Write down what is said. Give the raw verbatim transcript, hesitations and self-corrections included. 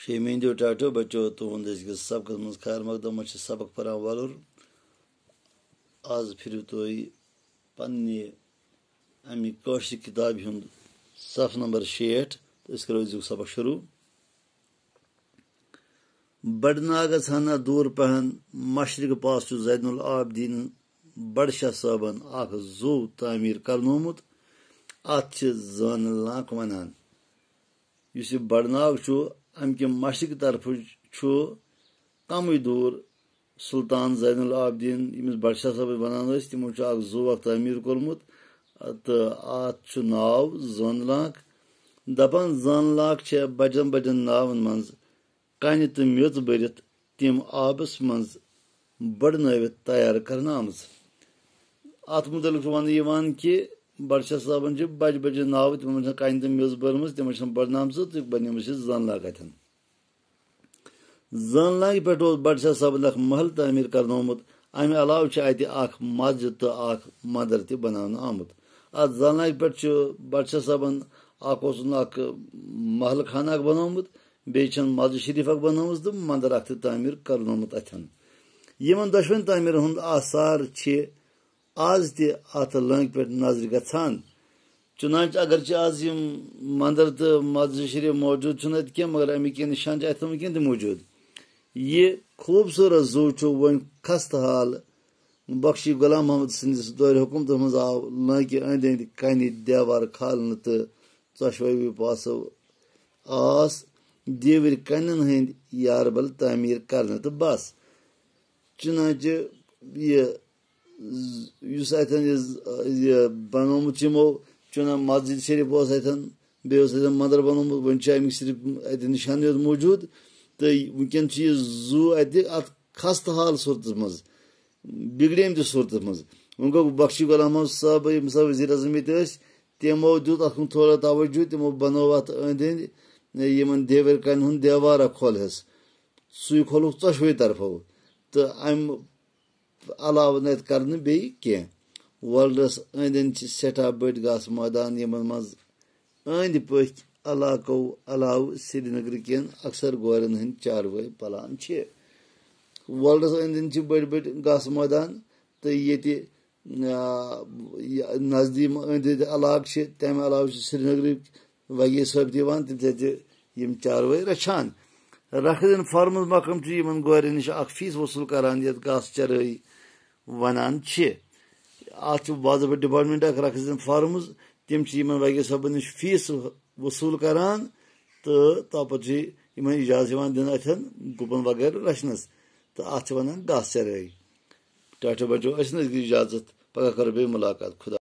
شیٚیہِ میٖنٛدیو ٹاٹھیو بچو، تُہُنٛد أزکِس سبقس منٛز خیر مقدم۔ أسۍ چھِ سبق پران وۄلُر۔ آز پھِرِو تُہۍ پننہِ اَمہِ کٲشرِ کِتابہِ ہُنٛد صفہٕ نمبر شیٹھ، تہٕ أسۍ کرو أزیُک سبق شروع۔ بڑناگس ہنا دوٗر پہن مشرق پاس چھُ زین العابدین بڑشاہ صٲبن اکھ زُو تعمیٖر کرنومُت۔ اتھ چھِ زٲنہٕ لانٛک ونان۔ یُس یہِ بڑناگ چھُ، امہِ کہِ مشرق طرفہٕ چھُ کمٕے دوٗر سلطان زین العابدین، ییٚمِس بڑشاہ صٲبس ونان ٲسۍ، تِمو چھُ اکھ زُو اکھ تعمیٖر کوٚرمُت تہٕ اتھ چھُ ناو زٲنہٕ لانٛک۔ دپان، زٲنہٕ لانٛک چھےٚ بجن بجن ناون منٛز کنہِ تہٕ میٚژ بٔرِتھ تِم آبس منٛز بڑنٲوِتھ تیار کرنہٕ آمٕژ۔ اتھ مُتعلق چھُ وننہٕ یِوان کہِ بڑشاہ صٲبن چھِ بجہِ بجہِ ناوٕ، تِمن منٛز چھےٚ کنہِ تہٕ میٚژ بٔرمٕژ، تِمن چھےٚ بڑنٲومٕژ تہٕ بنیمٕژ چھِ زٲنہٕ لانٛک اتھٮ۪ن۔ زٲنہٕ لانٛکہِ پٮ۪ٹھ اوس بڑشاہ صٲبن اکھ محل تعمیٖر کرنومُت۔ امہِ علاوٕ چھِ اتہِ اکھ مسجد تہٕ اکھ مندر تہِ بناونہٕ آمُت۔ اتھ زٲنہٕ لانٛکہِ پٮ۪ٹھ چھُ بڑشاہ صٲبن اکھ اوسُن اکھ محل خانہٕ اکھ بنومُت، بیٚیہِ چھَن مسجد شریف اکھ بنٲومٕژ تہٕ مندر اکھ تہِ تعمیٖر کرنومُت اتھٮ۪ن۔ یِمن دۄشوٕنۍ تعمیٖرن ہُنٛد آثار چھِ آز تہِ اتھ لٲنٛکہِ پٮ۪ٹھ نظرِ گژھان۔ چُنانچہ اگرچہ آز یِم مندر تہٕ مسجد شریف موجود چھُنہٕ اتہِ کینٛہہ، مگر اَمِکۍ کینٛہہ نشان چھِ اتہِ تھٲومٕتۍ کینٛہہ تہِ موجود۔ یہِ خوٗبصوٗرت زُو چھُ وۄنۍ خستہٕ حال۔ بخشی غلام محمد سٕنٛدِس دورِ حکومتس منٛز آو لٲنٛکہِ أنٛدۍ أنٛدۍ کنہِ دیوار کھالنہٕ تہٕ ژۄشوٕے پاسو آس دیوِرۍ کنٮ۪ن ہٕنٛدۍ یاربل تعمیٖر کرنہٕ تہٕ بس۔ چُنانچہ یہِ ز-، یُس اتٮ۪ن یہِ ز-، یہِ بنومُت چھُ یِمو، چُنان مسجد شریف اوس اتٮ۪ن، بیٚیہِ اوس اتٮ۪ن مندر بنومُت، وۄنۍ چھُ امیُک صرف اتہِ نشانٕے یوت موجود۔ تہٕ وٕنکیٚن چھُ یہِ زُو اتہِ اتھ خستہٕ حال صورتس منٛز، بگڑیمتِس صورتس منٛز۔ وۄنۍ گوٚو بخشی غلام محمد صٲب، یِم سا وزیر اعظم ییٚتہِ ٲسۍ، تِمو دیُت اتھ کُن تھوڑا توجہ، تِمو بنوو اتھ أنٛدۍ أنٛدۍ یِمن دیوٲرۍ کنہِ ہُنٛد دیوارا کھول ہس، سُے کھولُکھ ژۄشوٕے طرفو۔ تہٕ امہِ علاوٕ نہٕ اتہِ کرنہٕ بیٚیہِ کینٛہہ۔ وۄلرس أنٛدۍ أنٛدۍ چھِ سٮ۪ٹھاہ بٔڑۍ گاسہٕ مٲدان، یِمن منٛز أنٛدۍ پٔکھۍ علاقو علاوٕ سرینگرٕ کٮ۪ن اکثر گورٮ۪ن ہٕنٛدۍ چاروٲے پلان چھِ۔ وۄلرس أنٛدۍ أنٛدۍ چھِ بٔڑۍ بٔڑۍ گاسہٕ مٲدان تہٕ ییٚتہِ، آ، یہِ نزدیٖک أنٛدۍ أنٛدۍ علاقہٕ چھِ، تَمہِ علاوٕ چھِ سرینگرٕکۍ وگے صٲب تہِ یِوان، تِم تہِ چھِ یِم چاروٲے رچھان۔ رکھٕ دِن فارمز محکمہٕ چھُ یِمن گورٮ۪ن نِش اکھ فیس وصوٗل کران، یتھ گاسہٕ چرٲے ونان چھِ۔ اتھ چھُ باضٲبطہٕ ڈپارٹمنٹ اکھ رکھٕ دِن فارمز، تِم چھِ یِمن وگے صٲبن نِش فیس وصوٗل کران تہٕ تَوٕ پتہٕ چھِ یِمن اجازت یِوان دِنہٕ اتھٮ۪ن گُپن وغیرہ رچھنس، تہٕ اتھ چھِ ونان گاسہٕ چرٲے۔ ٹاٹھیو بچو، أسۍ نہٕ اجازت، پگاہ کرو بیٚیہِ مُلاقات۔ خدا